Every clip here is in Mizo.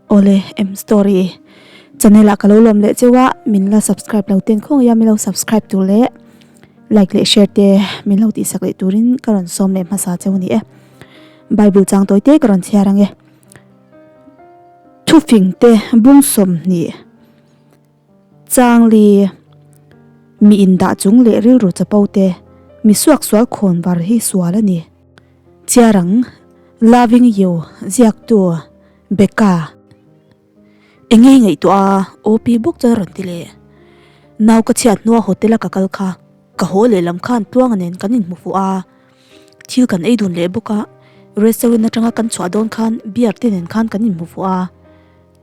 Awle M story channel ah ka lo lawm leh cheu a min la subscribe lo ten khawngaih a min lo subscribe tur leh like leh share te min lo tihsak leh turin ka rawn sawm leh hmasa cheu a ni e bible chang tawi te ka rawn chhiar ang e thufing te bung 20 Changli, Mi indah chung leh rilru chapo te, mi suaksual khawn var hi sual a ni. Chiarang, Loving You, ziaktu, Becca. Enge i ngaihtuah a? OP bawk chuan a rawn ti leh. Nau ka chhiat hnua hotel a ka kal kha, ka haw lehlam khan Tluanga nen kan inhmu fuh a. Thil kan ei dun leh bawk a, restaurant atanga kan chhuah dawn khan beer te nen khan kan inhmu fuh a.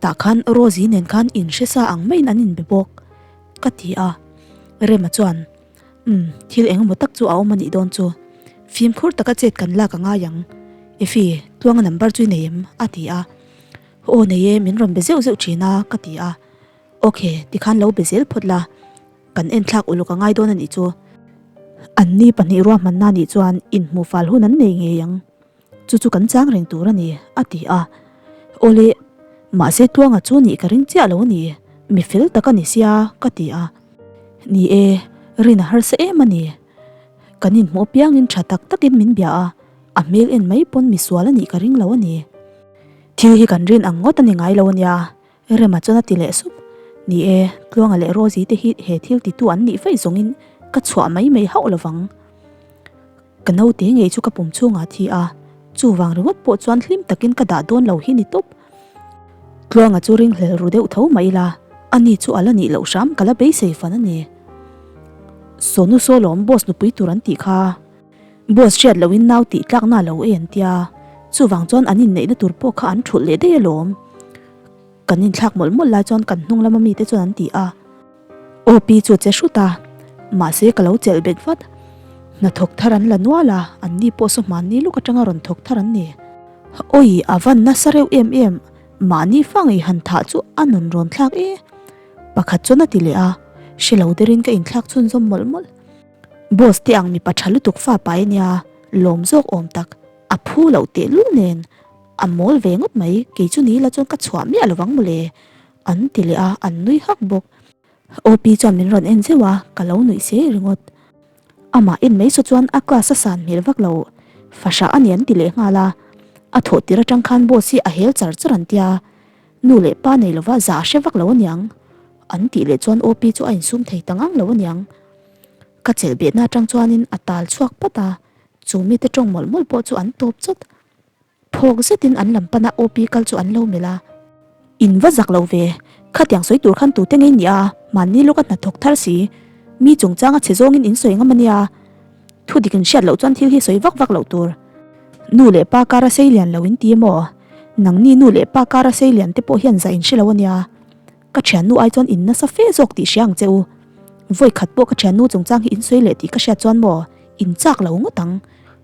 Tah khan Rosie nen khan in hre sa ang maiin an inbe bawk, ka ti a. Rema chuan, Umm, thil eng emaw tak chu a awm a nih dawn chu. Fimkhur taka chet kan lak a ngai ang. Effie, Tluanga number chu i nei em? a ti a. Aw nei e, min rawn be zeuh zeuh thin a, ka ti a. Ok, tikhan lo be zel phawt la. Kan enthlak uluk a ngai dawn a nih chu. Anni pahnih ruahmanna nih chuan inhmuh fal hun an nei ngei ang. Chu chu kan chang reng tur a ni, a ti a. Awle, mahse Tluanga chu nih ka ring chiah lo a ni, mi fel tak a ni sia, ka ti a. Ni e, rin a harsa em a ni. Kan inhmuh apiangin tha tak takin min bia a, a hmel en mai pawn mi sual a nih ka ring lo a ni. Thil hi kan rin ang ngawt a ni ngai lo a nia, Rema chuan a ti leh sup. Ni e, Tluanga leh Rosie te hi he thil titu an nih vaih zawngin ka chhuah mai mai hauh lovang. Ka naute ngei chu ka pum chhungah a thi a, chuvang ringawt pawh chuan hlim takin ka dah dawn lo hi ni tawp. Tluanga chu ringhlel ru deuh tho mai ila, ani chu a la nih loh hram ka la beisei fan a ni. Sawnu saw lawm boss nupui tur an tih kha. Boss hriat lohin nau tih tlakna a lo ei an tia, chuvang chuan an inneihna tur pawh kha an thulh leh daih alawm. Kan inthlak mawlh mawlh lai chuan kan hnung lama mite chuan an ti a. Aw pi chu a che hrut a, mahse ka lo chelh bet vat. Hna thawk thar an la nual a, an ni pawh saw hmanni luk atanga rawn thawk thar an ni. Awi a van nasa reuh em em, mahni fa ngei han thah chu a nun rawn thlak e. Pakhat chuan a ti leh a, hre lo derin ka inthlak chhunzawm mawlh mawlh. Boss te ang mipa tha lutuk fa pai ania, lawm zawk awm tak, a phu loh tehlul nen a mawl ve ngawt mai, kei chu ni la chuan ka chhuah miah lovang mawle. An ti leh a, an nui hak bawk. OP chuan min rawn en zeuh a, ka lo nuih se ringawt. Amah en mai saw chuan a class a san hmel vak lo, fahrah a ni an ti leh nghal a. A thawh tir atang khan boss hi a hel char char an tia, nu leh pa nei lova za a hre vak lo aniang. An tih leh chuan OP chu a insum thei ta ngang lo aniang. Ka chelh behna atang chuanin a tal chhuak pat a, chu mite tawng mawlh mawlh pawh chu an tawp chawt. Phawk zetin an lam pana OP kal chu an lo melh a. In va zak lo ve, khatiang sawi tur khan tute ngei nia, mahni lawka hnathawk thar si, mi chungchanga chhe zawngin in sawi ngam a nia. Thu dik in hriat loh chuan thil hi sawi vak vak loh tur. Nu leh pa kara sei lian lo in ti emaw? Nangni nu leh pa kara sei lian te pawh hian zah in hre lo a nia. Ka thiannu ai chuan in nasa fe zawk tih hria ang che u. Vawi khat pawh ka thiannu chungchang hi in sawi leh tih ka hriat chuan maw, in chak lo ngawt ang.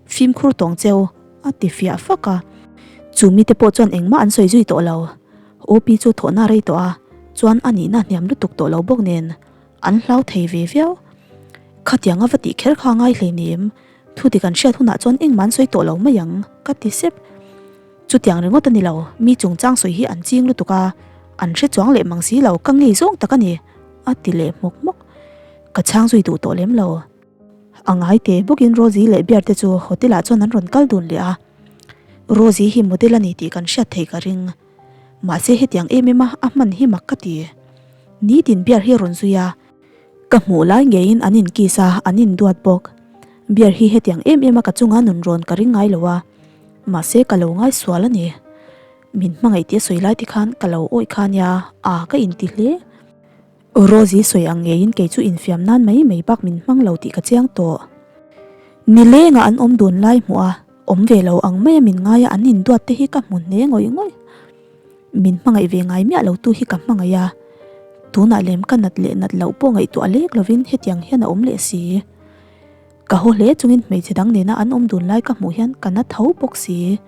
Fimkhur tawng che u, a ti fiah fak a. Chu mite pawh chuan engmah an sawi zui tawh lo. OP chu thawhna rei tawh a, chuan a nihna hniam lutuk tawh lo bawk nen an hlau thei ve viau. Khatiang a va tih kher kha a ngai hleinem, thu dik an hriat hunah chuan engmah an sawi tawh lo mai ang, ka ti sep. Chutiang ringawt a ni lo, mi chungchang sawi hi an ching lutuk a, an hre chuang leh mang si lo, ka ngei zawng tak a ni, a ti leh hmawk hmawk. Ka chhang zui duh tawh lem lo. A ngai te bawkin Rosie leh Bear te chu hotel ah chuan an rawn kal dun leh a. Rosie hi model a ni tih kan hriat thei ka ring. Mahse hetiang em em a a hman hi mak ka ti. Nitin Bear hi a rawn zui a. Ka hmuh lai ngeiin an in kiss a, an in duat bawk. Bear hi hetiang em em a ka chunga nun rawn ka ring ngai lo a. Mahse ka lo ngai sual a ni. Min hmangaih tih a sawi lai te khan ka lo awih kha nia, a ka inti hle. Rosie sawi ang ngeiin kei chu infiam nan mai mai bak min hmang lo tih ka chiang tawh. Nilenga an awm dun lai hmuh a, awm ve lo ang maia min ngaia an induat te hi ka hmu hne ngawih ngawih. Min hmangaih ve ngai miah lo tu hi ka hmangaih a, tunah lem ka nat leh nat loh pawh ngaihtuah lek lovin hetiang hian a awm leh si. Ka haw hle chungin hmeichhe dang nena an awm dun lai ka hmuh hian ka na tho bawk si.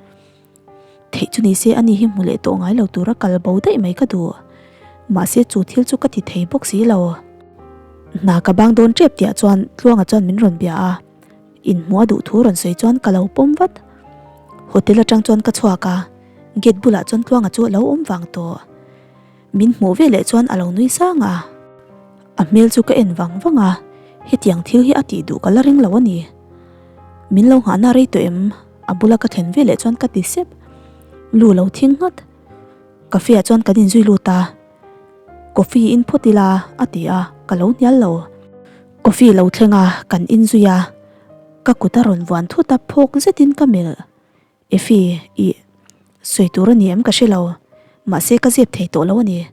Theih chu nise ani hi hmu leh tawh ngai lo tura kal bo daih mai ka duh. Mahse chu thil chu ka ti thei bawk si lo. Hna ka bang dawn tep tihah chuan Tluanga chuan min rawn bia a, inhmuh a duh thu rawn sawi chuan ka lo pawm vat. Hotel atang chuan ka chhuak a, Gate bulah chuan Tluanga chu a lo awm vang tawh. Min hmuh ve leh chuan a lo nui sang a. A hmel chu ka en vang vang a, hetiang thil hi a tih duh ka la ring lo a ni. Min lo nghahna rei tawh em? A bula ka thlen ve leh chuan ka ti sep. Lu lo thing nghat. Cafe ah chuan kan inzui lut a. Coffee in phawt ila a ti a, ka lo hnial lo. Coffee lo thleng a, kan inzui a. Ka kut a rawn vuan thut a, phawk zetin ka melh. Effie, ih, sawi tur a ni em ka hre lo, mahse ka zep thei tawh lo a ni.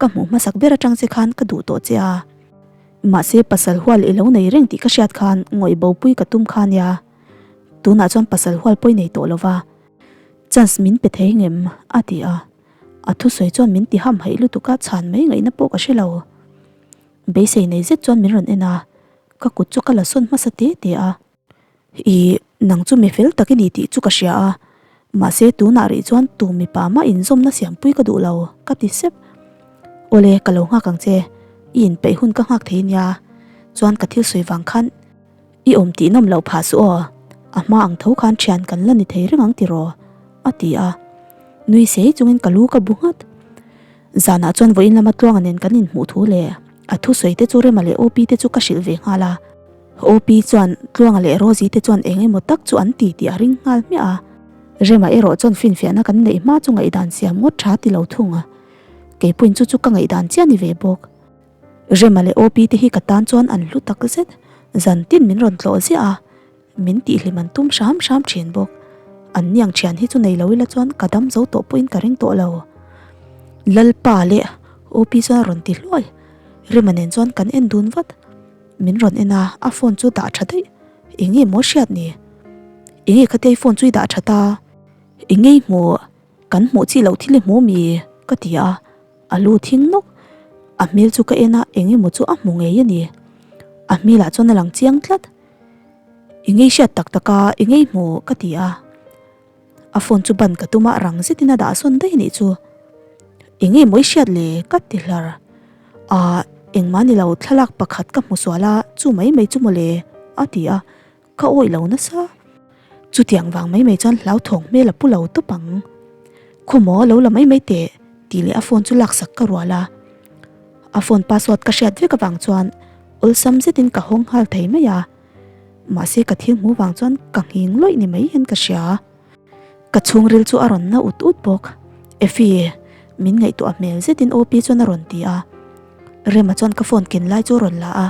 Ka hmuh hmasak ber atang che khan ka duh tawh che a, mahse pasal hual i lo nei reng tih ka hriat khan ngawih bopui ka tum kha nia. Tunah chuan pasal hual pawi nei tawh lo va, chance min pe thei ngem? a ti a, a thusawi chuan min ti hamhaih lutuk a, chhan mai ngaihna pawh ka hre lo. Beisei nei zet chuan min rawn en a, ka kut chu ka la sawn hmasa te te a. Ih, nang chu mi fel tak i ni tih chu ka hria a, mahse tunah rih chuan tu mipa mah inzawmna siampui ka duh lo, ka ti sep. Awle, ka lo nghak ang che, i inpeih hun ka nghak thei nia, chuan ka thil sawi vang khan i awm tih nawm loh phah suh aw, a hma ang tho khan thian kan la ni thei reng ang tiraw? a ti a, nui sei chungin ka lu ka bu nghat. Zanah chuan vawiin lama Tluanga nen kan inhmuh thu leh a thusawi te chu Rema leh Opi te chu ka hrilh ve nghal a. Opi chuan Tluanga leh Rosie te chuan eng emaw tak chu an ti tih a ring nghal hmiah a. Rema erawh chuan finfiahna kan neih hma chu ngaihdan siam ngawt tha ti lo thung a. Keipawhin chu chu ka ngaihdan chiah ni ve bawk. Rema leh Opi te hi ka tan chuan an hlu tak zet. Zan tin min rawn tlawh ziah a, min tihhlim an tum hram hram thin bawk. An niang thian hi chu nei lo ila chuan ka dam zo tawh pawhin ka ring tawh lo. Lalpa leh Opi chuan a rawn ti hluai. Rema nen chuan kan en dun vat. Min rawn en a, a phone chu dah tha daih. Eng nge maw hriat ni? Eng nge khatei phone chu i dah tha ta? Eng nge i hmuh? Kan hmuh chi loh thil i hmu mi? Ka ti a, a lu thing nawk. A hmel chu ka en a, eng emaw chu a hmu ngei a ni. A hmelah chuan a lang chiang tlat. Eng nge i hriat tak tak a, eng nge i hmuh? Ka ti a. A phone chu ban ka tum a, rang zetin a dah sawn daih anih chu. Eng nge maw i hriat le? Ka ti hlar. Ahh, engmah ni lo, thlalak pakhat ka hmu sual a, chu mai mai chu mawle, a ti a, ka awih lo nasa. Chutiang vang mai mai chuan hlauthawng hmel a pu lo tawp ang. Khawmaw lo la mai mai teh, tih leh a phone chu laksak ka rual a. A phone password ka hriat vek avang chuan awlsam zetin ka hawng nghal thei mai a. Mahse ka thil hmu vang chuan ka nghing lawih ni mai hian ka hria. Ka chhungril chu a rawn na ut ut bawk. Effie, min ngaihtuah hmel zetin OP chuan a rawn ti a. Rema chuan ka phone ken lai chu a rawn la a,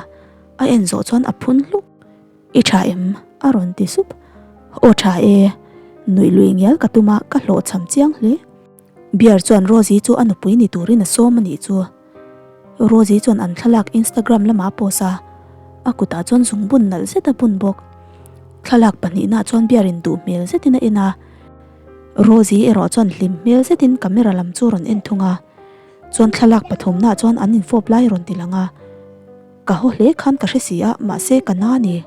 a en zawh chuan a phun hluk. I tha em? a rawn ti sup. Aw tha e, nuih lui ngial ka tum a, ka hlawhchham chiang hle. Beer chuan Rosie chu a nupui ni turin a sawm a nih chu. Rosie chuan an thlalak Instagram lamah a post a, a kutah chuan zungbun nalh zet a bun bawk. Thlalak pahnihna chuan Beer-in duh hmel zetin a en a, Rosie erawh chuan hlim hmel zetin camera lam chu rawn en thung a, chuan thlalak pathumna chuan an infawp lai rawn ti lang a. Ka haw hle khan ka hre si a, mahse ka na ni.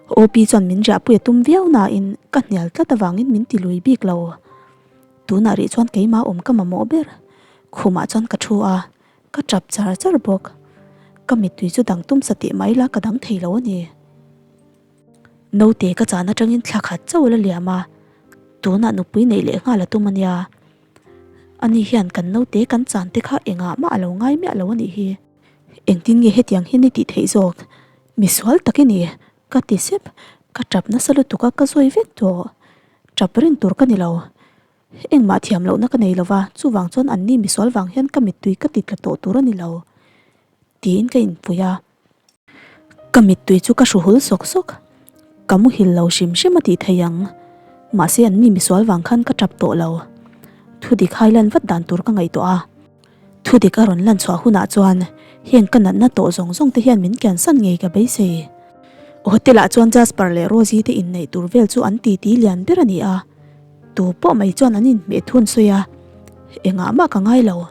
OP chuan min riahpui a tum viau nain ka hnial tlat avangin min ti lui bik lo. Tunah rih chuan keimah awm ka mamawh ber. Khumah chuan ka thu a, ka tap char char bawk. Ka mittui chu dang tum sa teh mai la ka dang thei lo a ni. Naute ka chan atangin thla khat chauh la liam a, tunah nupui neih leh nghal a tum a nia. Ani hian kan naute kan chan te kha engah mah a lo ngai miah lo a nih hi. Engtin nge hetiang hian i tih theih zawk? Misual tak i ni. Ka ti sep, ka tap nasa lutuk a ka zawi vek tawh. Tap reng tur ka ni lo. Engmah thiam lohna ka nei lova, chuvang chuan anni misual vang hian ka mittui ka ti tla tawh tur a ni lo. Tiin ka inpui a. Ka mittui chu ka hru hul sawk sawk. Ka muhil lo hrim hrim a tih thei ang. Mahse anni misual vang khan ka tap tawh lo. Thudik hai lan vat dan tur ka ngaihtuah a. Thudik a rawn lan chhuah hunah chuan heng ka natna tawh zawng zawng te hian min kiansan ngei ka beisei. Hotel ah chuan Jasper leh Rosie te inneih tur vel chu an titi lian ber a ni a, tu pawh mai chuan an inhmeh thun sawi a, engah mah ka ngai lo.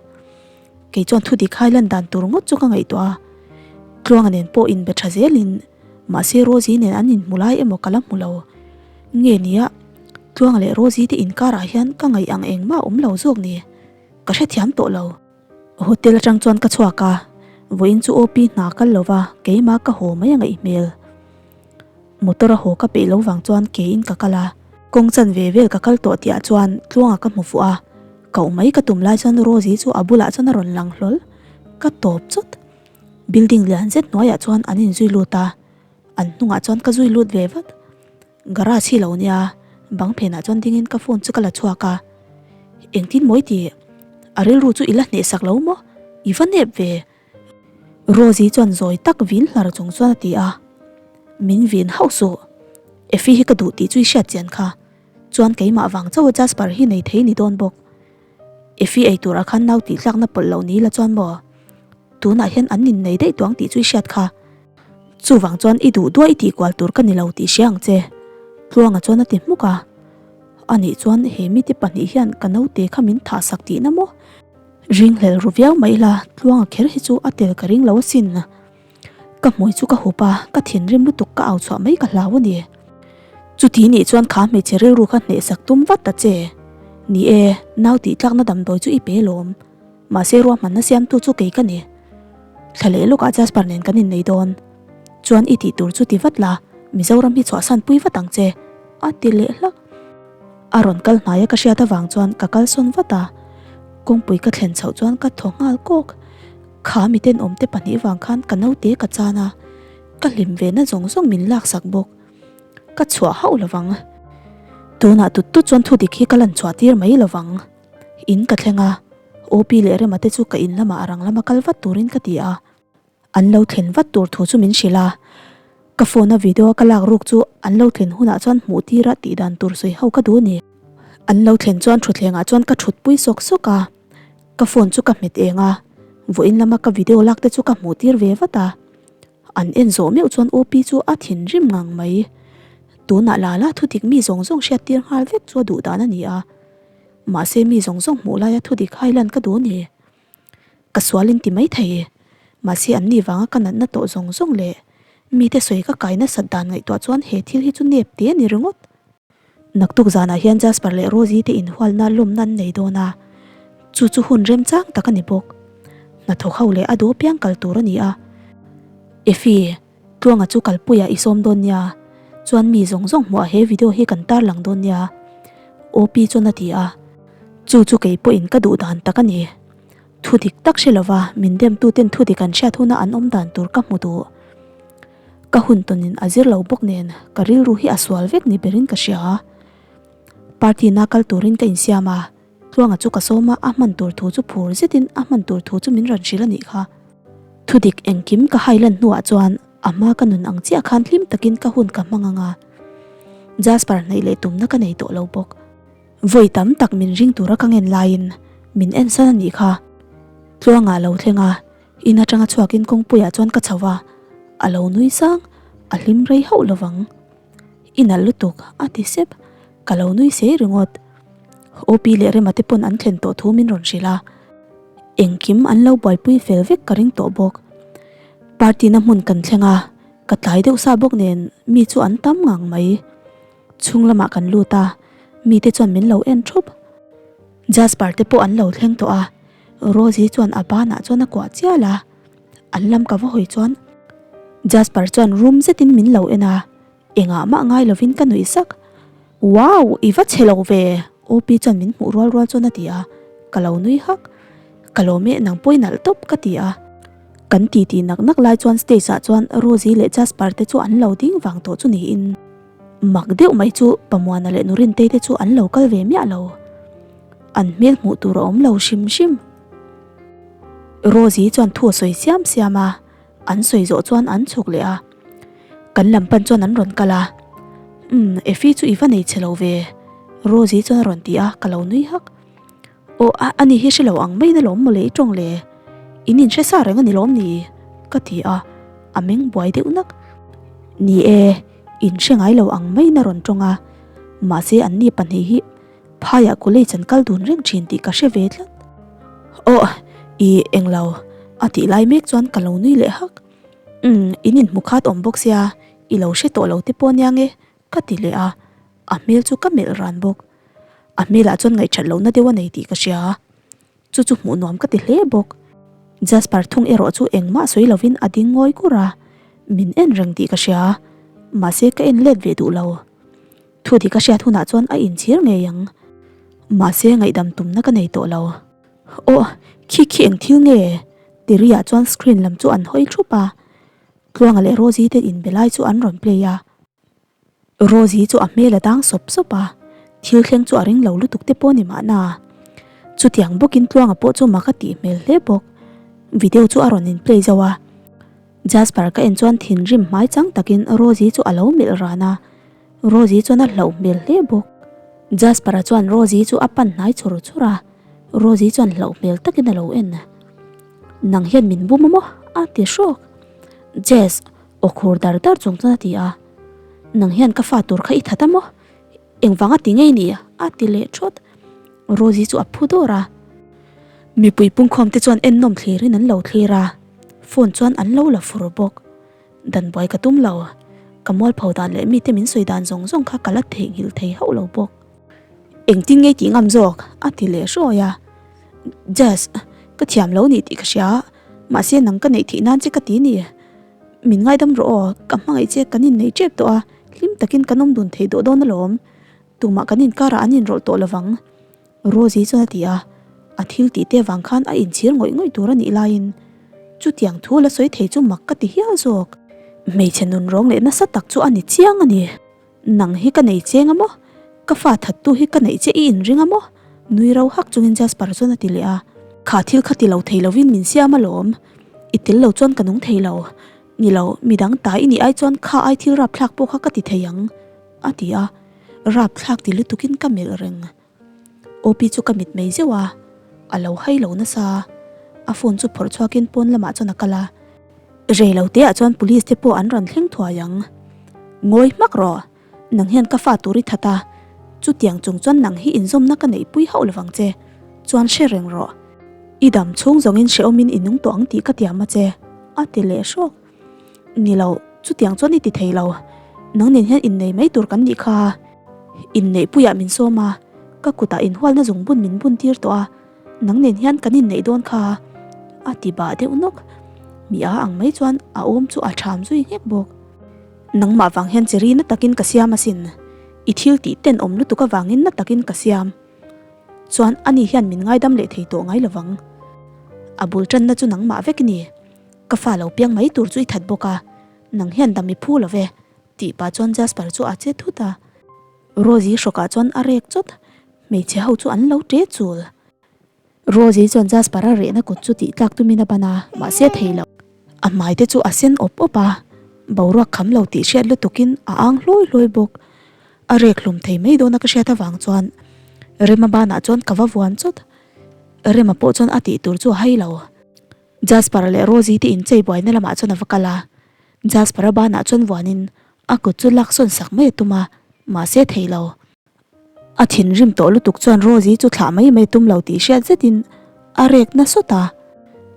Kei chuan thudik hai lan dan tur ngawt chu ka ngaihtuah a, Tluanga nen pawh inbe tha zelin mahse Rosie nen an inhmu lai emaw ka la hmu lo. Nge nia, Tluanga leh Rosie te inkarah hian ka ngaih ang engmah a awm lo zawk ni. Ka hrethiam tawh lo. Hotel atang chuan ka chhuak a, vawiin chu OP hna kal lo va, keimah ka haw mai a ngaih hmel. Motor a haw ka peih lo vang chuan keiin ka kal a. Kawng chanve vel ka kal tawh tihah chuan Tluanga ka hmu fuh a, koh mai ka tum lai chuan Rosie chu a bulah chuan a rawn lang hlawl. Ka tawp chawt. Building lian zet hnuaiah chuan an inzui lut a, an hnungah chuan ka zui lut ve vat. Garage hi lo nia, bang phenah chuan dingin ka phone chu ka la chhuak a. Engtin mawi tih? A rilru chu i la hnehsak lo maw? I va nep ve. Rosie chuan zawi tak vin hlar chung chuan a ti a. Min vin hauh suh. Effie hi ka duh tih chu i hriat chian kha. Chuan keimah vang chauha Jasper hi nei thei ni dawn bawk. Effie ei turah khan nau tih tlakna pawlh loh ni la chuan maw? Tunah hian an innei daih tuang tih chu i hriat kha. Chuvang chuan i duh duah i tih kual tur ka ni lo tih hria ang che. Tluanga chuan a ti hmuk a. Anih chuan he mite pahnih hian ka naute kha min thah sak tihna maw? Ringhlel ru viau mai ila Tluanga kher hi chu a tel ka ring lo asin. Ka hmui chu ka hup a, ka thinrim lutuk ka au chhuah mai ka hlau a ni. Chuti nih chuan kha hmeichhe rilru kha hnehsak tum vat ta che. Ni e, nau tih tlakna damdawi chu i pe lawm. Mahse ruahmanna siamtu chu kei ka ni. Thla leh lawkah Jasper nen kan innei dawn. Chuan i tih tur chu ti vat la, Mizoram hi chhuahsan pui vat ang che, a ti leh hlak. A rawn kal hnaia ka hriat avang chuan ka kalsawn vat a, kawngpui ka thlen chhoh chuan ka thaw nghal kawk. Kha mi tenawmte pahnih vang khan ka naute ka chan a, ka hlim ve na zawng zawng min laksak bawk. Ka chhuah hauh lovang. Tunah tut tut chuan thudik hi ka lan chhuah tir mai lovang. In ka thleng a, OP leh Rema te chu ka in lamah a rang lama kal vat turin ka ti a. An lo thlen vat tur thu chu min hrilh a, ka phone a video ka lak ruk chu an lo thlen hunah chuan hmuh tira tih dan tur sawi ho ka duh a ni. An lo thlen chuan thutthlengah chuan ka thut pui sawk sawk a, ka phone chu ka hmet eng a, vawiin lama ka video lak te chu ka hmuh tir ve vat a. An en zawh meuh chuan OP chu a thinrim ngang mai. Tunah la la thudik mi zawng zawng hriat tir nghal vek chu a duh dan a ni a, mahse mi zawng zawng hmuh laia thudik hailan ka duh a ni. Ka sual in ti mai thei. Mahse an ni vanga ka natna tawh zawng zawng leh mite sawi ka kai nasat dan ngaihtuah chuan he thil hi chu nep te a ni ringawt. Naktuk zanah hian Jasper leh Rosie te inhualna lawmna an nei dawn a, chu chu hun remchang tak a ni bawk. Hnathawk ho leh a duh apiang kal tur a ni a. Effie, Tluanga chu kalpuiah i sawm dawn nia, chuan mi zawng zawng hmuah he video hi kan tarlang dawn nia, OP chuan a ti a. Chu chu kei pawhin ka duh dan tak a ni. Thu dik tak hre lova min demtuten thu dik an hriat huna an awm dan tur ka hmu duh. Ka hun tawnin a zir lo bawk nen ka rilru hi a sual vek ni berin ka hria. Party na kal turin ka insiam a, Tluanga chu ka sawm a, a hman tur thu chu phur zetin a hman tur thu chu min rawn hrilh a nih kha. Thudik engkim ka hai lan hnuah chuan a hma ka nun ang chiah khan hlim takin ka hun ka hmang ang a, Jasper hnaih leh tumna ka nei tawh lo bawk. Vawi tam tak min ring tura ka ngen laiin min en san a nih kha. Tluanga lo thleng a, in atanga chhuakin kawngpuiah chuan ka chho a, a lo nui sang, a hlim rei hauh lovang. I nalh lutuk, a ti sep. Ka lo nui sei ringawt. OP leh Rema te pawn an thlen tawh thu min rawn hrilh a. Engkim an lo buaipui fel vek ka ring tawh bawk. Party na hmun kan thleng a, ka tlai deuh sa bawk nen mi chu an tam ngang mai. Chhung lamah kan lut a, mite chuan min lo en thup. Jasper te pawh an lo thleng tawh a, Rosie chuan a banah chuan a kuah chial a, an lam ka va hawi chuan Jasper chuan rum zetin min lo en a, Engah mah ngai lovin ka nuih sak. Wow! I va chhe lo ve! OP chuan min hmuh rual rual chuan a ti a, ka lo nui hak. Ka lawm e, nang pawh i nalh tawp ka ti a. Kan ti ti nak nak lai chuan stage ah chuan Rosie leh Jasper te chu an lo ding vang tawh chu niin. Mak deuh mai chu Pamuana leh Nurintei te chu an lo kal ve miah lo. An hmel hmuh tur a awm lo hrim hrim. Rosie chuan thu a sawi siam siam a. An sawi zawh chuan an chhuk leh a, kan lam pan chuan an rawn kal a, Umm, Effie chu i va nei che lo ve, Rosie chuan a rawn ti a, ka lo nui hak. Aw, a, ani hi hre lo ang maiin alawm mawle i tawng le, in inhre sa reng a ni lawm ni? ka ti a, a meng buai deuh nak. Ni e, inhre ngai lo ang maiin a rawn tawng a, mahse anni pahnih hi Phaiah college an kal dun reng thin tih ka hre ve tlat. Aw, i englo a tih lai mek chuan ka lo nui leh hak. Umm, in inhmu khat awm bawk sia, i lo hre tawh lo te pawh ania nge ka ti leh a, a hmel chu ka melh ran bawk. A hmelah chuan ngaihṭhat lohna deuh a nei tih ka hria. Chu chu hmuh nuam ka ti hle bawk. Jasper thung erawh chu engmah sawi lovin a ding ngawi kur a, min en reng tih ka hria, mahse ka en let ve duh lo. Thu dik a hriat hunah chuan a inchhir ngei ang. Mahse ngaihdam tumna ka nei tawh lo. Aw, khi khi eng thil nge? Tiriah chuan screen lam chu an hawi thup a. Tluanga leh Rosie te inbe lai chu an rawn play a. Rosie chu a hmel a dang sawp sawp a, thil thleng chu a ring lo lutuk te pawh a ni mahna. Chutiang bawkin Tluanga pawh chu mak a tih hmel hle bawk. Video chu a rawn in play zauh a. Jasper ka en chuan thinrim hmai chang takin Rosie chu a lo melh ran a, Rosie chuan a hlauh hmel hle bawk. Jasper-a chuan Rosie chu a pan hnai chur chur a, Rosie chuan hlauh hmel takin a lo en. Nang hian min bum a maw? a ti hrawk. Jess, aw khur dar dar chung chuan a ti a. Nang hian ka fa tur kha i that a maw? Engvanga ti ngei ni? a ti leh thawt. Rosie chu a phu dawr a. Mipui pungkhawm te chuan ennawm thlirin an lo thlir a, phone chuan an lo la fur bawk. Dan buai ka tum lo, ka mualpho dan leh mite min sawi dan zawng zawng kha ka la theihnghilh thei hauh lo bawk. Engtin ngei tih ngam zawk? a ti leh hrawi a. Jess, ka thiam lo ni tih ka hria, mahse nang ka neih theih nan che ka ti ni. Min ngaidam rawh aw, ka hmangaih che kan innei tep tawh a, hlim takin kan awm dun thei dawh dawn alawm. Tumah kan inkarah an inrawlh tawh lovang. Rosie chuan a ti a, a thil tih te vang khan a inchhir ngawih ngawih tur a nih laiin chutiang thu la sawi thei chu mak ka ti hial zawk. Hmeichhe nun rawng leh nasa tak chu a ni chiang a ni. Nang hi ka nei cheng a maw? Ka fa thattu hi ka neih che i inring a maw? Nui ro hak chungin Jasper chuan a ti leh a. Kha thil kha ti lo thei lovin min siam alawm. I tel lo chuan ka nung thei lo. Ni lo, midang ta i nih ai chuan kha ai thil rapthlak pawh kha ka ti thei ang, a ti a. Rapthlak ti lutukin ka melh reng. Opi chu ka mit mai zeuh a, a lo hai lo nasa. A phone chu phawrh chhuakin pawn lamah chuan a kal a. Rei lo teah chuan police te pawh an rawn thleng thuai ang. Ngawi hmak rawh, nang hian ka fa tur i that a, chutiang chung chuan nang hi inzawmna ka neihpui hauh lovang che, chuan hre reng rawh. I dam chhung zawngin hrehawmin i nung tawh ang tih ka tiam a che, a ti leh hrawk. Ni lo, chutiang chuan i ti thei lo. Nang nen hian innei mai tur kan nih kha. Inneihpuiah min sawm a, ka kutah inhualna zung bun min bun tir tawh a, nang nen hian kan inneih dawn kha, a ti bah deuh nawk. Mi a ang mai chuan a awm chu a ṭham zui nghek bawk. Nangmah vang hian cheri na takin ka siam asin. I thil tih tenawm lutuk avangin na takin ka siam. Chuan ani hian min ngaidam leh thei tawh ngai lovang. A bul ṭanna chu nangmah vek i ni. Ka fa lo piang mai tur chu i that bawk a, nang hian dam i phu lo ve, tih pah chuan Jasper chu a che thut a. Rosie hrawkah chuan a rek chawt, hmeichhe ho chu an lo ṭe chul. Rosie chuan Jasper a rehna kut chu tih tlak tumin a ban a, mahse a thei lo. A hmai te chu a sen awp awp a, boruak kham lo tih hriat lutukin a ang hlawi hlawi bawk. A rek hlum thei mai dawna ka hriat avang chuan Rema banah chuan ka va vuan chawt. Rema pawh chuan a tih tur chu a hai lo. Jasper leh Rosie te inchei buaina lamah chuan a va kal a, Jasper-a banah chuan vuanin a kut chu laksawn sak mai a tum a, mahse thei lo. A thinrim tawh lutuk chuan Rosie chu thlah mai mai tum lo tih hriat zetin a rek na sawt a,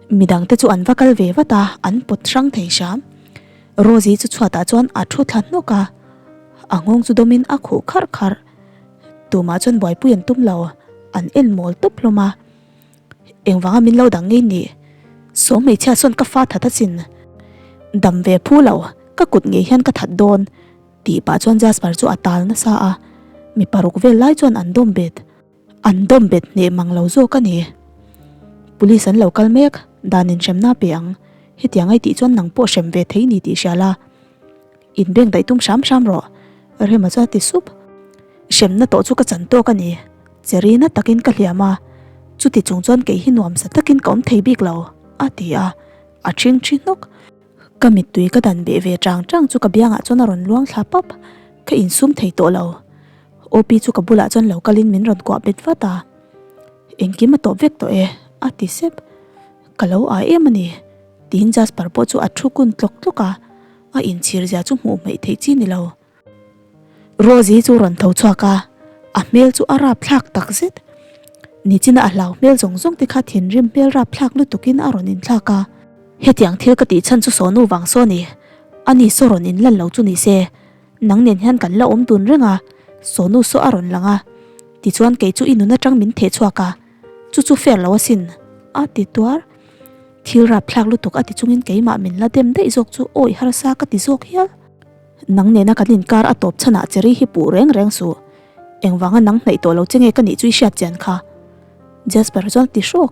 midangte chu an va kal ve vat a, an pawt hrang thei hram. Rosie chu chhuatah chuan a thu thla hnawk a, a nghawng chu dawmin a khuh kharh kharh. Tumah chuan buaipui an tum lo, an en mawl tawp hlawm a. Engvanga min lo dang ngei ni? Saw hmeichhia sawn ka fa that asin. Dam ve phu lo, ka kut ngei hian ka that dawn, tih pah chuan Jasper chu a tal nasa a, mi paruk vel lai chuan an dawm bet. An dawm bet hneh mang lo zawk a ni. Police an lo kal mek, dan in hremna pe ang. Hetiang ai tih chuan nang pawh hrem ve thei ni tih hria la. Inbeng daih tum hram hram rawh, Rema chuan a ti sup. Hremna tawh chu ka chan tawk a ni. Cherry na takin ka hliam a, chuti chung chuan kei hi nuamsa takin ka awm thei bik lo, a ti a, a ṭhing ṭhi hnawk. Ka mittui ka dan beh ve ṭang ṭang chu ka biangah chuan a rawn luang thla pap, ka insum thei tawh lo. Opi chu ka bulah chuan lo kalin min rawn kuah bet vat a, Engkim a tawp vek tawh e, a ti sep. Ka lo ai em a ni, tiin Jasper pawh chu a thu kun tlawk tlawk a, a inchhir zia chu hmuh hmeih theih chi ni lo. Rosie chu rawn tho chhuak a, a hmel chu a rapthlak tak zet. Nichina a hlau hmel zawng zawng te kha thinrim hmel rapthlak lutukin a rawn inthlak a. Hetiang thil ka tih chhan chu sawnu vang saw ni, ani saw rawn inlan lo chu ni se, nang nen hian kan la awm dun reng a, sawnu saw a rawn lang a, tichuan kei chu i nun atang min theh chhuak a, chu chu fair lo asin, a ti tuar. Thil rapthlak lutuk a ti chungin keimah min la dem daih zawk chu awih harsa ka ti zawk hial. Nang nena kan inkar a tawp chhanah Cherry hi puh reng reng suh. Engvanga nang hnaih tawh lo che nge ka nih chu i hriat chian kha. Jasper chuan a ti hrawk.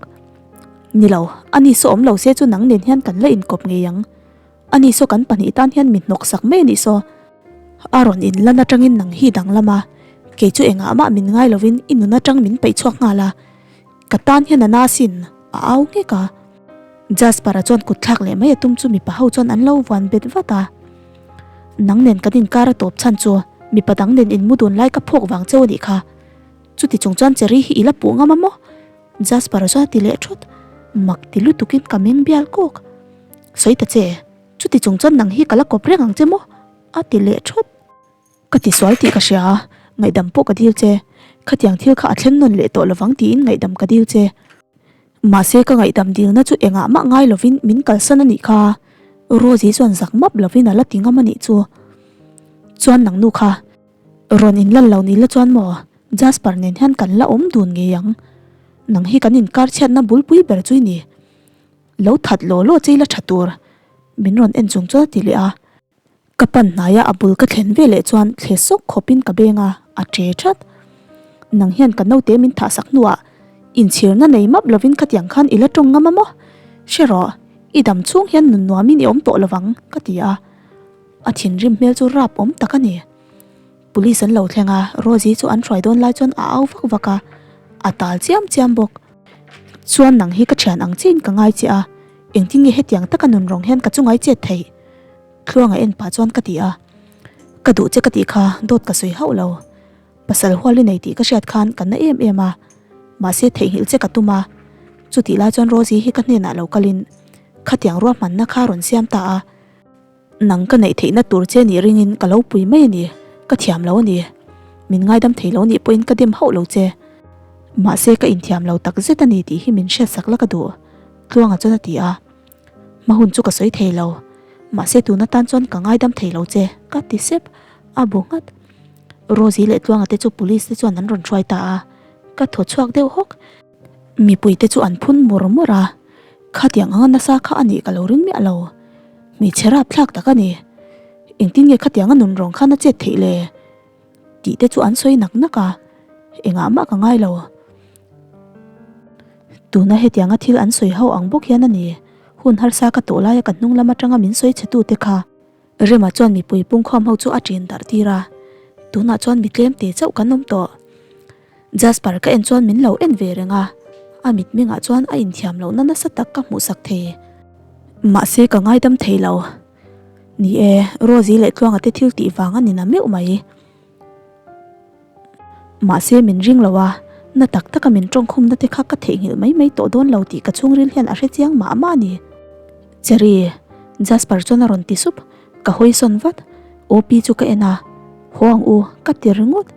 Ni lo, ani saw awm lo se chu nang nen hian kan la inkawp ngei ang. Ani saw kan pahnih tan hian mi hnawk sak mai a nih saw. A rawn inlan atangin nang hi danglam a, kei chu engah mah min ngai lovin i nun atang min peih chhuak nghal a. Ka tan hian a na sin, a au nghek a. Jasper-a chuan kut thlak leh mai a tum chu mipa ho chuan an lo vuan bet vat a. Nang nen kan inkar a tawp chhan chu mipa dang nen inmu dun lai ka phawk vang cheu a nih kha. Chuti chung chuan Cherry hi i la puh ngam a maw? Jasper-a chuan a ti leh thut. Mak ti lutukin ka meng bial kawk. Sawi ta che, chuti chung chuan nang hi ka la kawp reng ang che maw? A ti leh thut. Ka ti sual tih ka hria a, ngaihdam pawh ka dil che. Khatiang thil kha a thleng nawn leh tawh lovang tiin ngaihdam ka dil che. Mahse ka ngaihdam dilna chu engah mah ngai lovin min kalsan a nih kha. Rosie chuan zak map lovin a la ti ngam a nih chu. Chuan nang nu kha rawn inlal lo ni la chuan maw Jasper nen hian kan la awm dun ngei ang. Nang hi kan inkar chhiatna bulpui ber chu i ni. Lo that law law che ila tha tur. Min rawn en chung chuan a ti leh a. Ka pan hnaia a bul ka thlen ve leh chuan thle sawk khawpin ka beng a, a ṭe ṭhat. Nang hian ka naute min thah sak hnuah inchhirna nei map lovin khatiang khan i la ṭawng ngam a maw? Hre rawh, i dam chhung hian nun nuamin i awm tawh lovang, ka ti a. A thinrim hmel chu rap awm tak a ni. Police an lo thleng a, Rosie chu an hruai dawn lai chuan a au vak vak a, a tal chiam chiam bawk. Chuan nang hi ka ṭhian ang chiin ka ngai che a, engtin nge hetiang taka nun rawng hian ka chungai chet theih? Thluanga en pah chuan ka ti a, Ka duh che ka tih kha dawt ka sawi hauh lo. Pasal hual i nei tih ka hriat khan ka na em em a, mahse theihnghilh che ka tum a. Chutih lai chuan Rosie hi ka hnenah lo kalin khatiang ruahmanna kha rawn siam ta a. Nang ka neih theihna tur che nih ringin ka lo pui mai a ni, ka thiam lo a ni. Min ngaidam thei lo nih pawhin ka dem hauh lo che. Mahse ka inthiam lo tak zet a ni tih hi min hriatsak la ka duh, Tluanga chuan a ti a. Hma hun chu ka sawi thei lo, mahse tun atan chuan ka ngaidam thei lo che, ka ti sep a bu nghat. Rosie leh Tluanga te chu police te chuan an rawn hruai ta a, ka thaw chhuak deuh hawk. Mipui te chu an phun mur mur a, khatiang anga nasa kha a nih ka lo ring miah lo, hmeichhe rapthlak tak a ni. Engtin nge khatianga nun rawng khan a chet theih le? Tih te chu an sawi nak nak a, engah mah ka ngai lo. Tuna hetianga thil an sawi ho ang bawk hian a ni, hun harsa ka tawh laia ka hnung lam atanga min sawi chhe tute kha. Rema chuan mipui pungkhawm ho chu a ṭin darh tir a, tunah chuan mi tlem te chauh kan awm tawh. Jasper ka en chuan min lo en ve reng a, a mitmengah chuan a inthiam lohna nasa tak ka hmuhsak thei. Mahse ka ngaidam thei lo. Ni e, Rosie leh Tluanga te thil tih vang a ni na meuh mai. Mahse min ring lo a, na tak taka min tawngkhumna te kha ka theihnghilh mai mai tawh dawn lo tih ka chhungril hian a hre chiang mah mah a ni. Cherry, Jasper chuan a rawn ti sup, ka hawi sawn vat, OP chu ka en a, haw ang u, ka ti ringawt.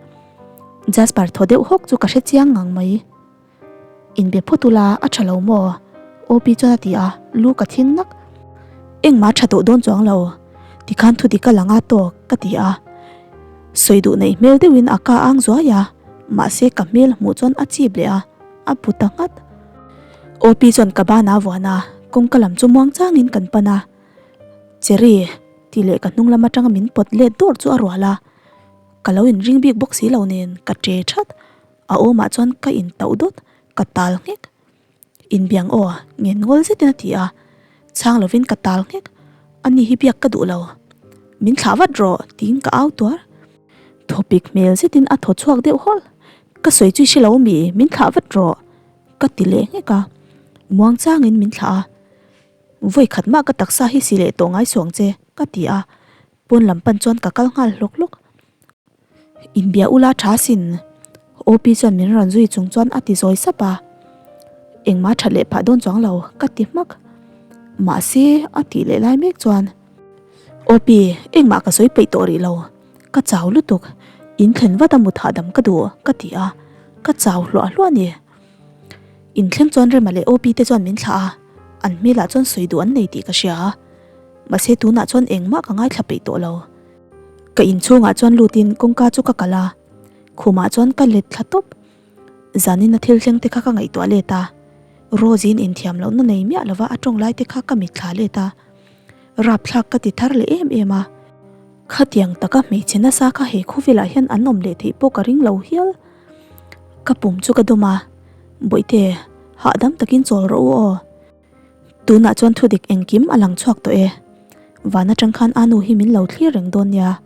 Jasper thaw deuh hawk chu ka hre chiang ngang mai. Inbe phawt ula a tha lo maw? OP chuan a ti a, lu ka thing nak. Engmah a tha tawh dawn chuang lo, tikhan thu dik a lang a tawk ka ti a. Sawi duh neih hmel deuhin a ka ang zuai a, mahse ka hmel hmuh chuan a chip leh a, a bu ta nghat. OP chuan ka banah a vuan a, kawngka lam chu muang changin kan pan a. Cherry tih leh ka hnung lam atanga min pawt let dawr chu a rual a, ka lo inring bik bawk si lo nen ka che that. A awmah chuan ka intauh dawt, ka tal nghek. Inbiang aw, ngen ngawl zetin a ti a. Chhang lovin ka tal nghek. Ani hi biak ka duh lo. Min thlah vat rawh, tiin ka au tuar. Thawpik hmel zetin a thaw chhuak deuh hawlh. Ka sawi chu i hre lo mi, min thlah vat rawh, ka ti leh nghek a. Muang changin min thlah a. Vawi khat mah ka taksa hi si leh tawh ngai suang che, ka ti a. Pawn lam pan chuan ka kal nghal hlawk hlawk. Inbia ula tha sin. OP chuan min rawn zui chung chuan a ti zawi sap a. Engmah that leh phah dawn chuang lo ka ti hmak. Mahse a tih leh lai mek chuan OP engmah ka sawi peih tawh rih lo. Ka chau lutuk. In thlen vat a mut hahdam ka duh ka ti a. Ka chau hluah hluah a ni. In thleng chuan Rema leh OP te chuan min thlah a. An hmelah chuan sawi duh an nei tih ka hria. Mahse tunah chuan engmah ka ngaithla peih tawh lo. Ka inchhungah chuan lutin kawngka chu ka kalh a, khumah chuan ka let thla tawp. Zanin a thil thleng te kha ka ngaihtuah let a, Rose-in inthiam lohna nei miah lova a tawng lai te kha ka mitthla let a, rapthlak ka ti thar leh em em a. Khatiang taka hmeichhe nasa kha he khawvelah hian an awm leh theih pawh ka ring lo hial. Ka pum chu ka dawm a, Bawihte, hahdam takin chawl rawh u aw. Tunah chuan thudik engkim a lang chhuak tawh e. Van atang khan a nu hi min lo thlir reng dawn nia.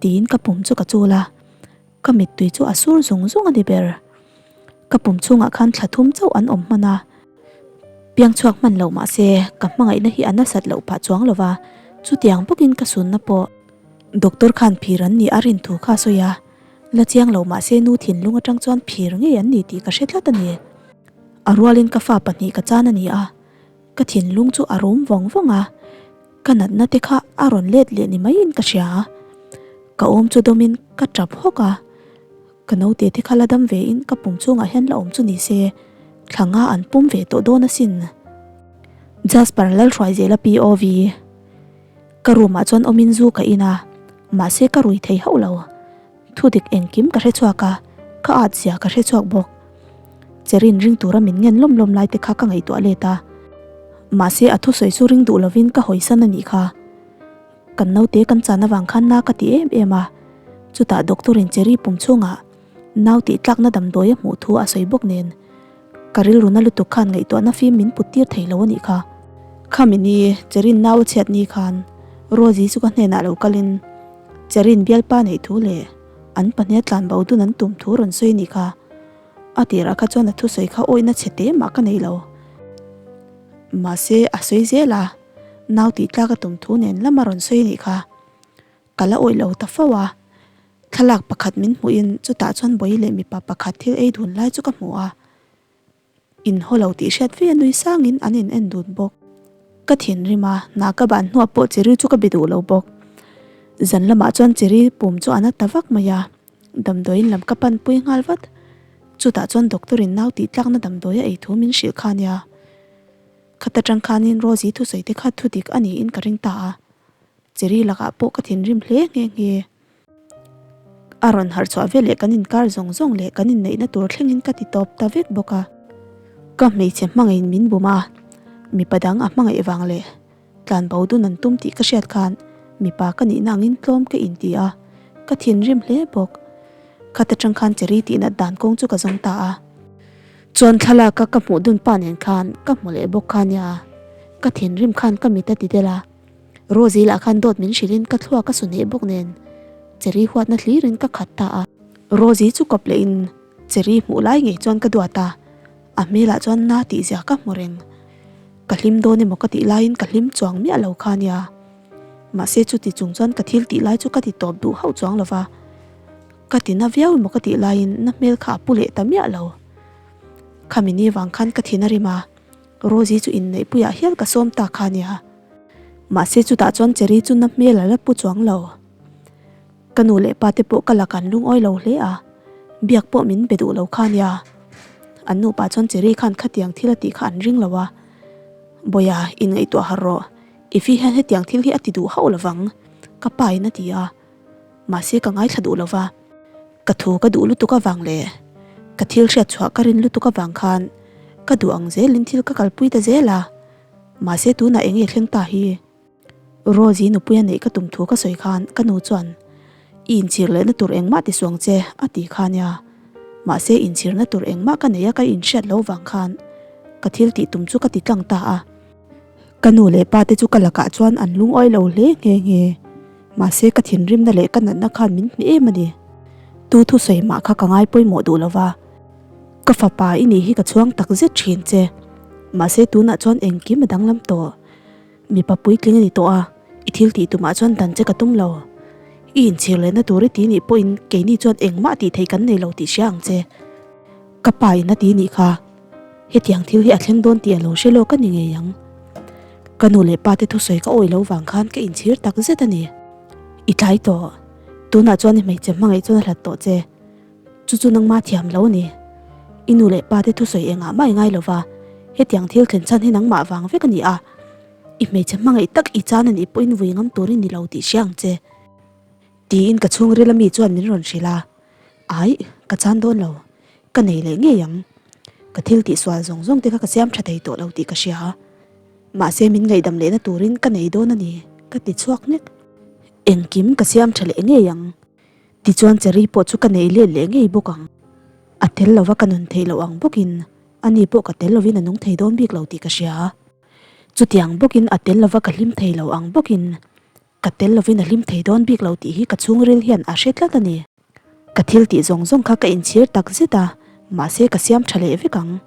Tiin ka pum chu ka chul a, ka mittui chu a sur zung zung a ni ber. Ka pum chhungah khan thla thum chauh an awm hman a, piang chhuak hman lo mah se ka hmangaihna hi a nasat loh phah chuang lo va, chutiang bawkin ka sunna pawh. Doctor khan phir an nih a rin thu kha a sawi a, la chiang lo mah se nu thinlung atang chuan phir ngei an ni tih ka hre tlat a ni. A rualin ka fa pahnih ka chan a ni a, ka thinlung chu a rum vawng vawng a, ka natna te kha a rawn let leh ni maiin ka hria. Ka awm chu dawmin ka tap hawk a. Ka naute te kha la dam ve in ka pum chhungah hian la awm chu ni se, thla nga an pum ve tawh dawn asin. Jasper Lalhruaizela POV Ka room ah chuan awmin zu ka in a, mahse ka rui thei hauh lo. Thudik engkim ka hre chhuak a, ka at zia ka hre chhuak bawk. Cherin ring tura min ngen lawm lawm lai te kha ka ngaihtuah let a, mahse a thusawi chu ring duh lovin ka hawisan a nih kha. Kan naute kan chan avang khan na ka ti em em a, chutah doctor in Cherry pum chhungah nau tih tlakna damdawi a hmuh thu a sawi bawk nen ka rilru na lutuk khan ngaihtuahna fim min put tir thei lo a nih kha. Khami ni Cherry-in nau a chhiat ni khan Rosie chu ka hnenah lo kalin Cherry-in bialpa neih thu leh an pahnih a tlan bo dun an tum thu rawn sawi a nih kha. A tirah kha chuan a thusawi kha awihna chhe te mah ka nei lo. Mahse a sawi zel a. Nau tih tlak a tum thu nen lama rawn sawi anih kha. Ka la awih lo ta fo a. Thlalak pakhat min hmuhin chutah chuan bawi leh mipa pakhat thil ei dun lai chu ka hmu a. In haw lo tih hriat ve a nui sangin an in en dun bawk. Ka thinrim a, hna ka ban hnuah pawh Cherry chu ka be duh lo bawk. Zan lamah chuan Cherry pum chu a na ta vak mai a. Damdawiin lam ka panpui nghal vat. Chutah chuan doctor in nau tih tlakna damdawi a ei thu min hrilh kha nia. Khat atang khanin Rosie thusawi te kha thudik a niin ka ring ta a, Cherry lakah pawh ka thinrim hle nghe nghe. A rawn harh chhuah veleh kan inkar zawng zawng leh kan inneihna tur thlengin ka ti tawp ta vek bawk a. Ka hmeichhe hmangaihin min bum a, mipa dang a hmangaih vang leh tlanbo dun an tum tih ka hriat khan mipa ka nihna angin tlawm ka inti a, ka thinrim hle bawk. Khat atang khan Cherry tihnat dan kawng chu ka zawng ta a. Chuan thlalak a ka hmuh dun pa nen khan ka hmu leh bawk kha nia, ka thinrim khan ka mit a ti del a, Rosie lah khan dawt min hrilhin ka thluak a su hneh bawk nen Cherry huatna hlirin ka khat ta a. Rosie chu kawp lehin Cherry hmuh lai ngei chuan ka duat a, a hmelah chuan na tih zia ka hmu reng. Ka hlim dawn emaw ka tih laiin ka hlim chuang miah lo kha nia. Mahse chuti chung chuan ka thil tih lai chu ka ti tawp duh hauh chuang lo va. Ka ti na viau emaw ka tih laiin na hmel kha a pu leh ta miah lo. Khami ni vang khan ka thin a rim a, Rosie chu inneihpuiah hial ka sawm ta kha nia. Mahse chutah chuan Cherry chu na hmel a la pu chuang lo. Ka nu leh pa te pawh ka lakah an lungawi lo hle a, biak pawh min be duh lo kha nia. An nupa chuan Cherry khan khatiang thil a tih kha an ring lo a, Bawia, inngaihtuah harh rawh, i fi hian hetiang thil hi a ti duh hauh lovang, ka pa in a ti a. Mahse ka ngaithla duh lova, ka thu ka duh lutuk avang leh ka thil hriat chhuah ka rin lutuk avang khan ka duh ang zelin thil ka kalpui ta zel a, mahse tunah eng nge thleng ta hi? Rosie nupui a neih ka tum thu ka sawi khan ka nu chuan I inchhir lehna tur engmah ti suang che a ti kha nia, mahse inchhirna tur engmah ka nei a ka inhriat lo vang khan ka thil tih tum chu ka ti tlang ta a. Ka nu leh pa te chu ka lakah chuan an lungawi lo hle nghe nghe. Mahse ka thinrimna leh ka natna khan min hneh em a ni. Tu thusawi mah kha ka ngai pawimawh duh lo va. Ka fapa i nih hi ka chhuang tak zet thin che. Mahse tunah chuan engkim a danglam tawh. Mipa puitling a ni tawh a, i thil tih tumah chuan dan che ka tum lo. I inchhir lehna tur i ti nih pawhin keini chuan engmah tih theih kan nei lo tih hria ang che. Ka pa in a ti nih kha. Hetiang thil hi a thleng dawn tih a lo hre lawk a ni ngei ang. Ka nu leh pa te thusawi ka awih lo vang khan ka inchhir tak zet a ni. I tlai tawh. Tunah chuan i hmeichhe hmangaih chuan a hlat tawh che. Chu chu nangma thiam lo a ni. I nu leh pa te thusawi engah mah i ngai lo va, hetiang thil thlen chhan hi nangmah vang vek a ni a. I hmeichhe hmangaih tak i chan a nih pawhin vui ngam tur i ni lo tih hria ang che. Tiin ka chhungril ami chuan min rawn hrilh a. Aih, ka chan dawn lo. Ka nei leh ngei ang. Ka thil tih sual zawng zawng te kha ka siam tha thei tawh lo tih ka hria. Mahse min ngaihdam lehna turin ka nei dawn a ni, ka ti chhuak nek. Engkim ka siam tha leh ngei ang. Tichuan Cherry pawh chu ka nei let leh ngei bawk ang. A tel lova ka nun theih loh ang bawkin ani pawh ka tel lovin a nung thei dawn bik lo tih ka hria. Chutiang bawkin a tel lova ka hlim thei lo ang bawkin ka tel lovin a hlim thei dawn bik lo tih hi ka chhungril hian a hre tlat a ni. Ka thil tih zawng zawng kha ka inchhir tak zet a, mahse ka siam tha leh vek ang.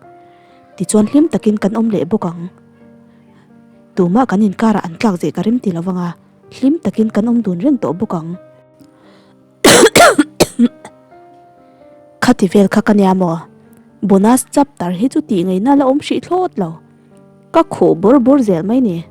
Tichuan hlim takin kan awm leh bawk ang. Tumah kan inkarah an tlak zeh ka rem ti lo vang a, hlim takin kan awm dun reng tawh bawk ang. Khati vel kha ka nia maw? Bonus chapter hi chu tih ngaihna la awm hrih thlawt lo. Ka khuh bawr bawr zel mai ni.